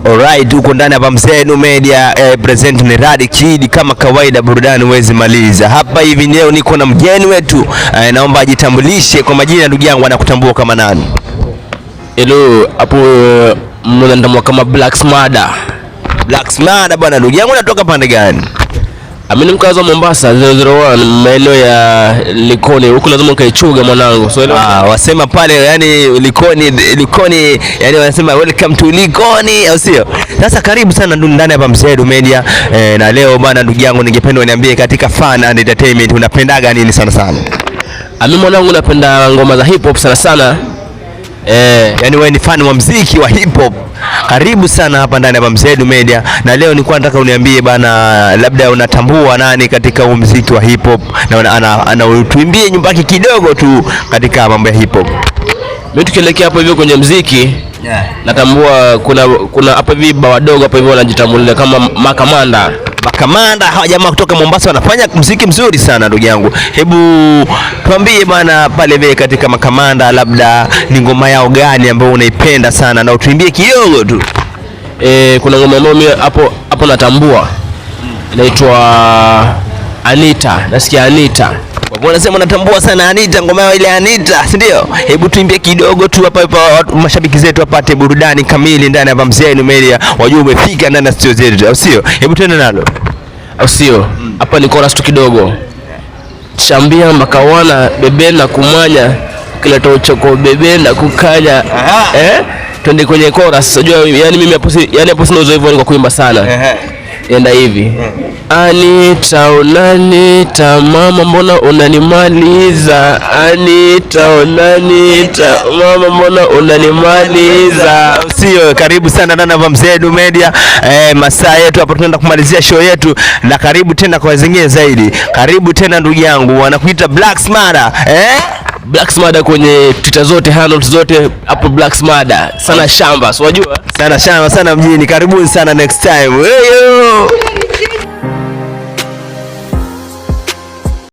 Alright, huko ndani hapa Mzenu Media present ni Radi Kid kama kawaida, burudani huwezi maliza. Hapa hivi leo niko na mgeni wetu naomba ajitambulishe kwa majina. Ndugu yangu, anakutambua kama nani? Hello, hapo mnanitambua kama Black Smada. Black Smada bwana, ndugu yangu, unatoka pande gani? Mimi ni mkazi wa Mombasa 001 maeneo ya Likoni. Huku lazima ukaichuga mwanangu. So hello. Ah, wasema pale yani Likoni, Likoni yani wanasema welcome to Likoni, au sio? Sasa karibu sana ndugu ndani hapa Mzedu Media na leo bwana, ndugu yangu, ningependa uniambie katika fun and entertainment unapendaga nini sana sana? Mimi mwanangu napenda ngoma za hip hop sana sana. Yaani wewe ni fan wa mziki wa hip hop. Karibu sana hapa ndani hapa Mzedu Media, na leo nilikuwa nataka uniambie bana, labda unatambua nani katika huu mziki wa hip hop na ana tuimbie nyumba yake kidogo tu katika mambo ya hip hop. Mimi tukielekea hapo hivyo kwenye mziki natambua kuna hapo hivi ba wadogo hapo hivyo wanajitambulia kama Makamanda. Makamanda hawa jamaa kutoka Mombasa wanafanya mziki mzuri sana ndugu yangu. Hebu tuambie bana, pale vile katika Makamanda, labda ni ngoma yao gani ambayo unaipenda sana na utuimbie kidogo tu. Kuna ngoma ambayo mimi hapo hapo natambua inaitwa Anita. Nasikia Anita. Kwa kuwa unasema unatambua sana Anita, ngoma yao ile Anita, si ndio? Hebu tuimbie kidogo tu hapa hapa, mashabiki zetu wapate burudani kamili ndani hapa Mzenu Media, wajue umefika ndani ya studio zetu, au sio? Hebu tuende nalo. Au sio? Hapa ni chorus tu kidogo. Chambia makawana bebe na kumanya kileta uchoko bebe na kukanya. Twende kwenye chorus. Unajua yani mimi hapo yani hapo sina uzoefu kwa kuimba sana. Enda hivi. Anita unanita mama mbona unanimaliza? Anita unanita mama mbona unanimaliza? Sio, karibu sana ndani ya Mzedu Media. Masaa yetu hapo tunaenda kumalizia show yetu, na karibu tena kwa zingine zaidi. Karibu tena ndugu yangu, wanakuita Black Smada. Black Smada kwenye Twitter zote, handles zote hapo Black Smada. Sana shamba, si wajua? Sana shamba sana mjini. Karibuni sana next time. Hey, yo.